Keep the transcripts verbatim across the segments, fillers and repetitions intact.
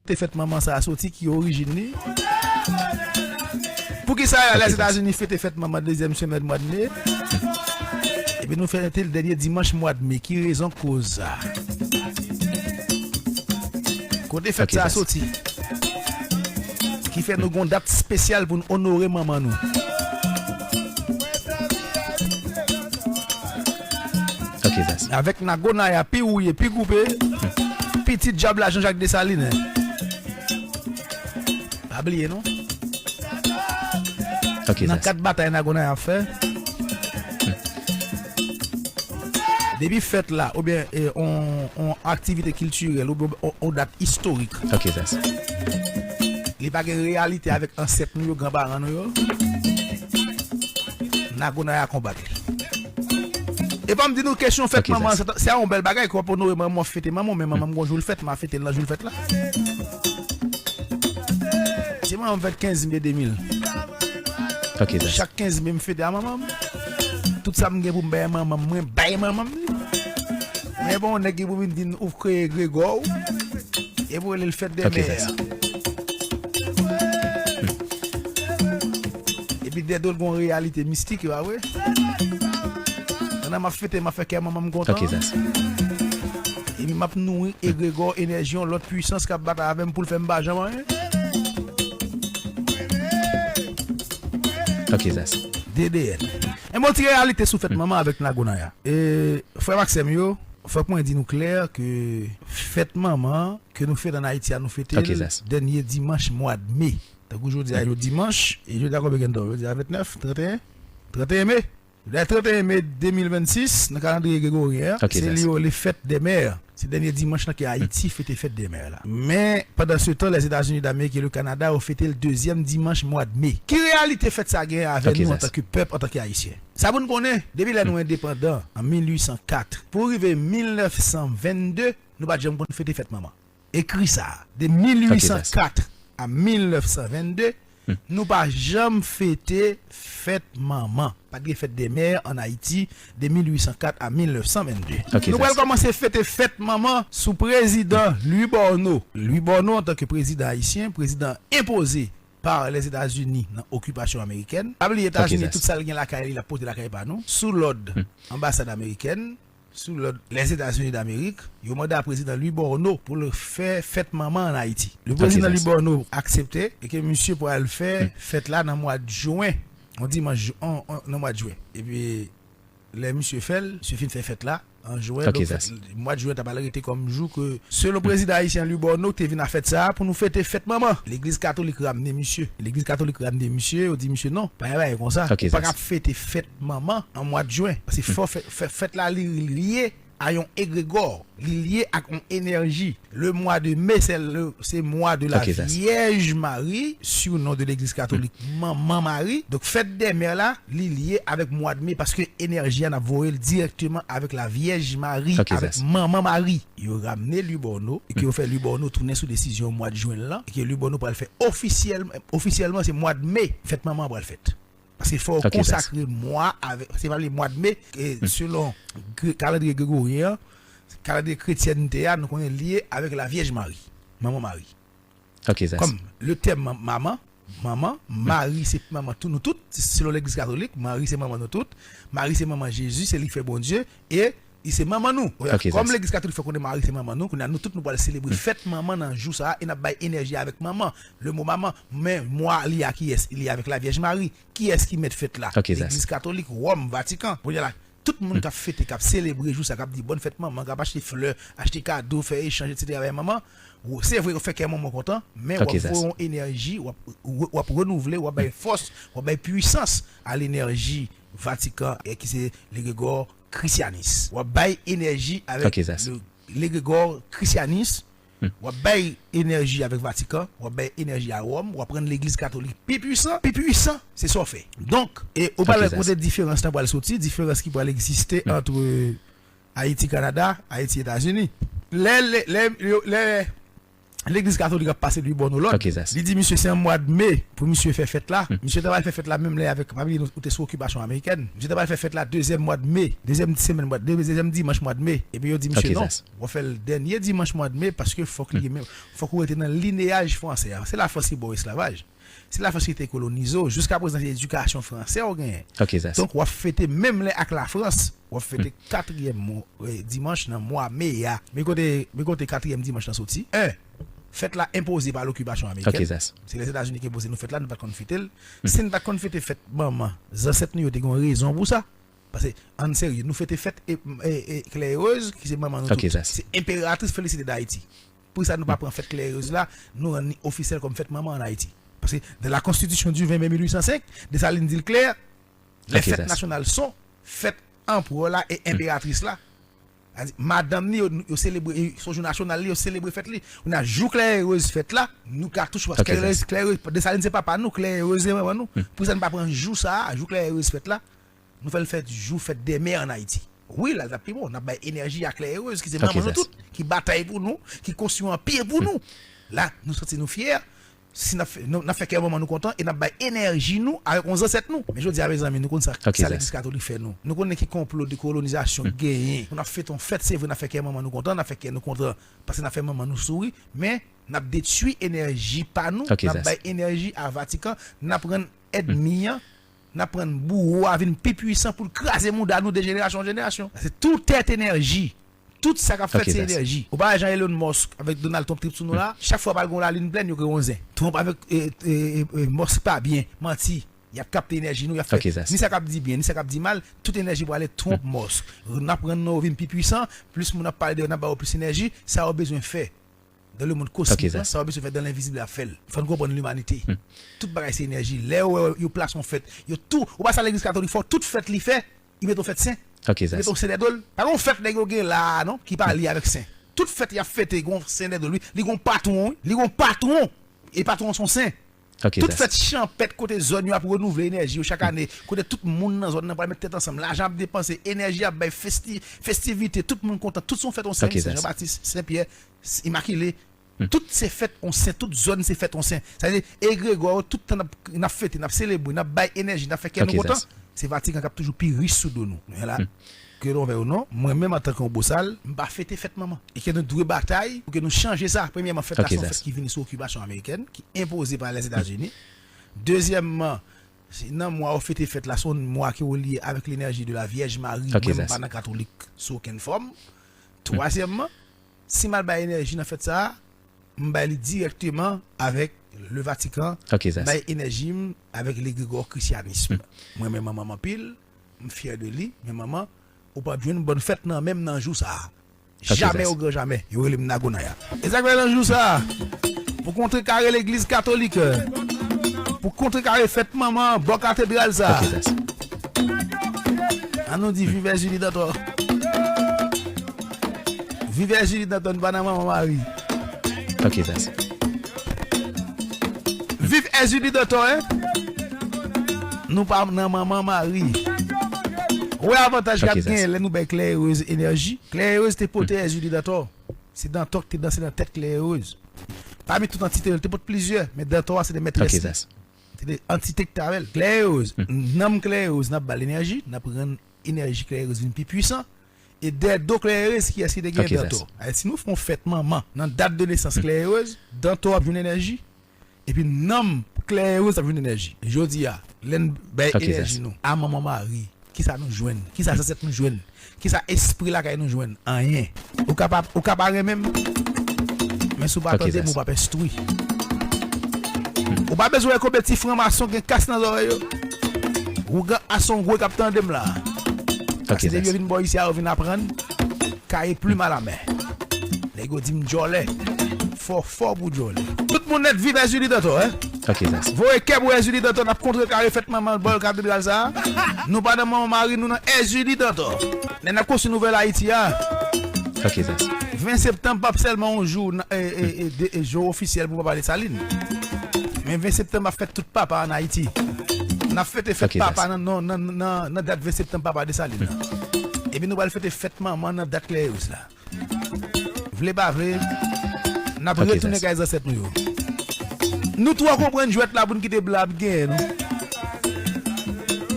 Kote fèt manman sa a soti, ki orijin li? Poukisa Lèzetazini fete fèt manman dezyèm semèn mwa d me? Epi nou fete l dènye dimanch mwa d me. Ki rezon koz sa? Kote fèt sa a soti? Ki fè nou gon dat espesyal pou n onore manman nou. Avèk Nagonaya pi wouye, pi koupe, pitit dyab la Jean-Jacques Dessalines. Pa bliye non. Nan kat batay Nagonaya ap fè. Depi fèt la, oubyen e, on, on aktivite kiltirèl, oubyen on, on dat istorik. Li pa gen reyalite avèk ansèt nou yo, granparan nou yo. Nagonaya konbat li. E pa m di nou kesyon fèt manman, se, se yon bèl bagay, ke w ap onore manman, w ap fete manman, men manman m gon jou l fèt, m a fete l nan jou l fèt la. Se manman m fèt kenz me de mil. Chak kenz me m fete a manman m. Tout sa m gen pou m bay manman m, mwen bay manman m li. Men bon, nèg ki pou vin di n ou kreye egregò w. E pou rele l fèt dè mè. Epi dèdo l gon reyalite mistik, e pa vre? Pandan m ap fete, m ap fè kè manman m kontan. Epi m ap nouri egregò, enèji yon lòt pwisans k ap batay avè m pou l fè m pa janm anyen. D D N. E bon ti reyalite sou fèt manman avèk Nagonaya. E, frè m ak sè m yo, fòk mwen di nou klè ke fèt manman ke nou fete ann Ayiti a, nou fete l dènye dimanch mwa d me. Tankou jodi a, yo dimanch, e jodi a konbyen gen tan? Jodi a vennèf, trannteyen? Trannteyen me. Jodi a trannteyen me de mil vennsis, nan kalandriye gregoryen an, se li yo rele fèt dè mè. Se dènye dimanch lan ke Ayiti fete fèt dè mè la. Men, pandansetan, Lèzetazini Damerik e le Kanada yo fete l dezyèm dimanch mwa d me. Ki reyalite fèt sa genyen avè nou antanke pèp, antanke Ayisyen? Sa pou n konnen, depi lè nou endepandan, an mil uit san kat, pou rive mil nèf san vennde, nou pa t janm konn fete fèt manman. Ekri sa, de mil uit san kat a mil nèf san vennde, nou pa janm fete fèt manman. Pa t gen fèt dè mè ann Ayiti de mil uit san kat a mil nèf san vennde. Nou pral kòmanse fete fèt manman sou prezidan Louis Borneau. Louis Borneau, antanke prezidan ayisyen, prezidan enpoze pa Lèzetazini nan okipasyon amerikèn. Pa bliye, Etazini, tout sa l gen lakay li, l ap pote lakay pa nou, sou lòd anbasad amerikèn, sou lòd Lèzetazini Damerik, yo mande a prezidan Louis Borneau pou l fè fèt manman ann Ayiti. Le prezidan Louis Borneau aksepte e ke misye pral fè fèt la nan mwa jen, yon dimanch, on, on, nan mwa jen. Epi, lè misye fè l, misye fin fè fèt la, an jen, donk fèt, mwa jen t ap al rete kòm jou ke, selon prezidan ayisyen Louis Borneau, te vin a fèt sa a pou nou fete fèt manman. Legliz katolik ramne misye. Legliz katolik ramne misye, yo di misye, "Non, pa gen bagay konsa. Ou pa ka ap fete fèt manman an mwa jen." Paske fò fè, fè, fèt la, li lye a yon egregò, li lye ak yon enèji. Le mwa de me, se le, se mwa de la Vyèj Mari, surnom de legliz katolik, Manman Mari. Donk, fèt dè mè la, li lye avèk mwa de me, paske enèji a, n ap voye l dirèkteman avèk la Vyèj Mari, avèk Manman Mari. Yo ramne Louis Borneau, e ke yo fè Louis Borneau tounen sou desizyon mwa de jen lan, e ke Louis Borneau pral fè ofisyèl, ofisyèlman, se mwa de me, fèt manman an pral fèt. Paske fò w konsakre mwa avèk, se pa vle mwa de me, e selon gre-, kalandriye gregoryen an, kalandriye kretyènte a, nou konnen lye avèk la Vyèj Mari, Manman Mari. Kòm le tèm manman, manman, Mari se manman tou nou tout, selon legliz katolik, Mari se manman nou tout, Mari se manman Jezi, se li ki fè Bondye, e li se manman nou. Kòm legliz katolik fè konnen Mari se manman nou, kounye a nou tout nou pral selebre fèt manman nan jou sa a, e n ap bay enèji avèk manman. Le mo manman, men mwa li a kiyès? Li avèk la Vyèj Mari. Kiyès ki mèt fèt la? Legliz katolik, Wòm, Vatikan. Kounye a la, tout moun k ap fete, k ap selebre jou sa, k ap di bòn fèt manman, k ap achte flè, achte kado, fè echanj, etsetera, bay manman. Ou, se vre, ou fè kè manman kontan, men w ap voye yon enèji, w ap, w ap renouvle, w ap bay fòs, w ap bay pwisans a lenèji Vatikan, e ki se legregò krisyanis. W ap bay enèji avèk le, legregò krisyanis. W ap bay enèji avèk Vatikan, w ap bay enèji a Wòm, w ap rann legliz katolik pi pwisan, pi pwisan, se sa w fè. Donk, e ou pral kote diferans lan pral soti, diferans ki pral egziste ant Ayiti Kanada, Ayiti Etazini. Lè, lè, lè, lè, Legliz Katolik ap pase li bò nou lòd. Li di misye se an mwa de me pou misye fè fèt la. Misye ta pral fè fèt la menm lè avèk, pa bliye ou te sou okipasyon amerikèn. Misye ta pral fè fèt la dezyèm mwa de me, dezyèm semèn mwa, dezyèm dimanch mwa de me. Epi yo di misye non, w ap fè l dènye dimanch mwa de me paske fòk li, fòk ou rete nan lineyaj fransè a. Se Lafrans ki ba w esklavaj. Se Lafrans ki te kolonize w. Jiska prezan se edikasyon fransè w genyen. Donk w ap fete menm lè ak Lafrans. W ap fete katriyèm mwa, eh, dimanch nan mwa me a. Men kote, men kote katriyèm dimanch lan soti? En, fèt la enpoze pa lokipasyon amerikèn. Se Lèzetazini ki enpoze nou fèt la, nou pa t konn fete l. Si n pa t konn fete fèt manman, zansèt nou yo te gen yon rezon pou sa. Paske, ann serye, nou fete fèt e, e, e, Klè Erez, ki se manman nou tout. Se enperatris Felisite d Ayiti. Poukisa nou pa pran fèt Klè Erez la, nou rann li ofisyèl kòm fèt manman ann Ayiti? Paske, dans la constitution du vingt mai mil huit cent cinq, Desalin di l klè, les fêtes nationales sont fèt anperè la e enperatris la. Sa di, madanm li, yo, yo selebre, e, se yon jou nasyonal li, yo selebre fèt li. Kounye a, jou Klè Erez fèt la, nou ka touche, paske Klè Erez, Klè Erez, Desalin se papa nou, Klè Erez se manman nou. Poukisa nou pa pran jou sa a, jou Klè Erez fèt la, nou fè l fèt jou fèt dè mè ann Ayiti? Wi, la, l t ap pi bon. N ap bay enèji a Klè Erez, ki se manman nou tout, ki batay pou nou, ki konstwi anpil pou nou. La, nou santi nou fyè. Si n ap fè, nou, n ap fè kè manman nou kontan e n ap bay enèji nou avèk yon zansèt nou. Men jodi a, mezanmi, nou konn sa, sa legliz katolik fè nou. Nou konnen ki konplo de kolonizasyon genyen. Pou n ap fete yon fèt, se vre, n ap fè kè manman nou kontan, n ap fè kè nou kontan, paske n ap fè manman nou souri, men n ap detwi enèji pa nou, n ap bay enèji a Vatikan, n ap rann ènmi an, n ap rann bouwo a vin pi pwisan pou l kraze mouda nou de jenerasyon an jenerasyon. Se tout tèt enèji. Tout sa k ap fèt se enèji. Ou pa wè jan Elon Musk avèk Donald Trump trip sou nou la? Chak fwa pral gon lalin plèn, yo kreye yon zen. Trump avèk, e, e, e, e, Musk pa byen, manti. Y ap kapte enèji nou, y ap fè ni sa k ap di byen, ni sa k ap di mal, tout enèji prale Trump, Musk. N ap rann nou vin pi pwisan, plis moun ap pale de yo, n ap ba yo plis enèji, sa yo bezwen fè. Dans le monde cosmique, sa yo bezwen fè dans l'invisible, y ap fè l. Fò n konprann limanite. Tout bagay se enèji. Lè yo, yo plase yon fèt, yo tou, ou pa sa legliz katolik fè, tout fèt li fè, li mete yon fèt sen. Li mete yon sen dè dlo l. Pa gen yon fèt nèg yo gen la a, non, ki pa lye avèk sen. Tout fèt y ap fete, gen yon sen dè dlo l, wi. Li gen yon patwon, wi. Li gen yon patwon. E patwon an se yon sen. Tout fèt chanpèt kote zòn yo ap renouvle enèji yo chak ane, kote tout moun nan zòn nan pral met tèt ansanm, lajan ap depanse, enèji ap bay, festi-, festivite, tout moun kontan, tout se yon fèt yon sen, Sen Jan Batis, Sen Pyè, Imakile, tout se fèt yon sen, tout zòn se fèt yon sen. Sa vle di, egregwa yo, tout tan n ap, n ap fete, n ap selebre, n ap bay enèji, n ap fè kè nou kontan, se Vatikan k ap toujou pi rich sou do nou. Nou wè la, ke nou vle ou non, mwen menm antanke yon bosal, m pa fete fèt manman. E ke nou dwe batay pou ke nou chanje sa. Premyèman, fèt la se yon fèt ki vini sou okipasyon amerikèn, ki enpoze pa Lèzetazini. Dezyèmman, se nan mwa ou fete fèt la, se yon mwa ki ou lye avèk lenèji de la Vyèj Mari. Mwen, m pa nan katolik sou okenn fòm. Twazyèmman, si m al bay enèji nan fèt sa a, m bay li dirèkteman avèk le Vatikan, m bay enèji m avèk legregwa krisyanis. Mwen renmen manman m anpil, m fyè de li, men manman, ou p ap jwenn bòn fèt nan men m nan jou sa a. Jamè o gran jamè, yo rele m Nagonaya. E sa k fè nan jou sa a, pou kontrekare legliz katolik, pou kontrekare fèt manman bò katedral sa a. An nou di viv Èzili Dantò. Viv Èzili Dantò, nou pa nan manman Mari. Viv Èzili Dantò, en. Nou pa nan manman Mari. Ou wè avantaj k ap genyen lè nou bay Klè Erez enèji. Klè Erez te pote Èzili Dantò. Se Dantò ki te danse nan tèt Klè Erez. Pami tout antite yo, li te pote plizyè, men Dantò a se te mètrès li. Se te antite ki te avè l. Klè Erez, nanm Klè Erez, n ap ba l enèji, n ap rann enèji Klè Erez vin pi pwisan. E dèdo Klè Erez, kiyès ki te gen Dantò? Si nou fè yon fèt manman nan dat de nesans Klè Erez, Dantò ap jwenn enèji. Epi nanm Klè Erez ap jwenn enèji. Jodi a, lè n bay enèji nou a manman Mari, kisa nou jwenn? Kisa zansèt nou jwenn? Kisa espri lakay nou jwenn? Anyen. Ou ka pa, ou ka pa renmen m, men si w pa tande m, ou p ap enstwi. Ou pa bezwen wè konbyen ti franmason gen kas nan zòrèy yo. Ougan a se yon gwo k ap tande m la. Paske depi yo vin bò isi a, yo vin aprann. Kaye plim a la men. Nèg yo di m djòlè. Fò fò pou djòlè. Tout moun nèt viv Èzili Dantò, en. Voye kè pou Èzili Dantò, n ap kontrekare fèt manman bò katedral sa a. Nou pa nan manman Mari, nou nan Èzili Dantò. Lè n ap konstwi nouvèl Ayiti a. Ven septanm p ap sèlman yon jou, e, e, e, de, e, jou ofisyèl pou papa Desalin. Men ven septanm ap fèt tout papa ann Ayiti. N ap fete fèt papa nan, nan, nan, nan, nan dat ven septanm papa Desalin nan. Epi nou pral fete fèt manman nan dat Klè Erez la. Vle pa vle, N ap retounen kay zansèt nou yo. Nou twò konprann jwèt la pou n kite blan ap genyen nou.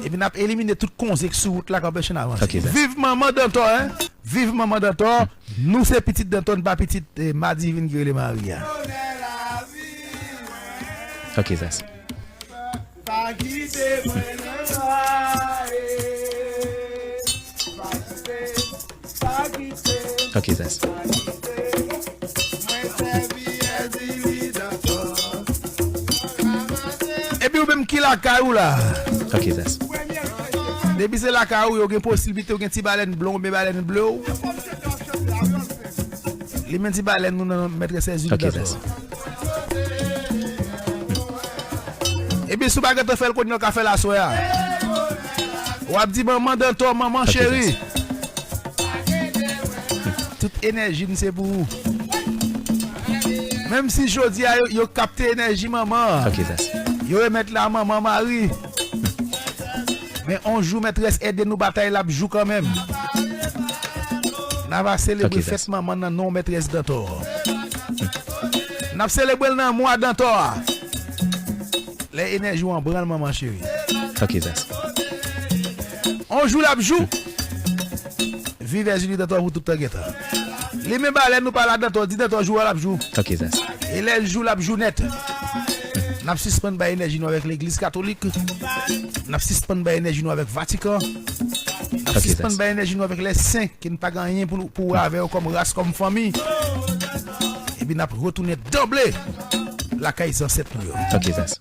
Epi n ap elimine tout konze k sou wout la k ap anpeche n avanse. Viv manman Dantò, en. Viv manman Dantò. Nou se pitit Dantò, n pa pitit, eh, madivin ki rele Mari a. Ok, zas. Pa kite mwen nan la, eh. Pa kite, pa kite. Ok, zas. Pa kite. Mwen sèvi Èzili Dantò. Epi ou menm ki lakay ou la? Ok, zas. Depi se lakay ou, yo gen posiblite, ou gen ti balèn blon, oubyen balèn ble ou. Li men ti balèn nou nan mètrès Èzili Dantò. Epi si w pa gentan fè l kounye a, w ka fè l aswè a. W ap di manman Dantò, manman cheri. Tout enèji m se pou ou. Menm si jodi a yo, yo kapte enèji manman an. Yo remèt la manman Mari. Men on jou mètrès Èden nou batay l ap jou kanmenm. N a va selebre fèt manman nan non mètrès Dantò. N ap selebre l nan mwa Dantò a. Lè enèji w an branl manman cheri. Ok, zas. On jou l ap jou. Viv Èzili Dantò pou tout tan gen tan. Li men balèn nou pa la Dantò, di Dantò jou a l ap jou. Ok, zas. E lè l jou l ap jou nèt. N ap sispann bay enèji nou avèk legliz katolik. N ap sispann bay enèji nou avèk Vatikan. N ap sispann bay enèji nou avèk lè sen, ke n pa gen anyen pou, pou wè avè yo kòm ras, kòm fanmi. Epi n ap retounen danble lakay zansèt nou yo. Ok, zas.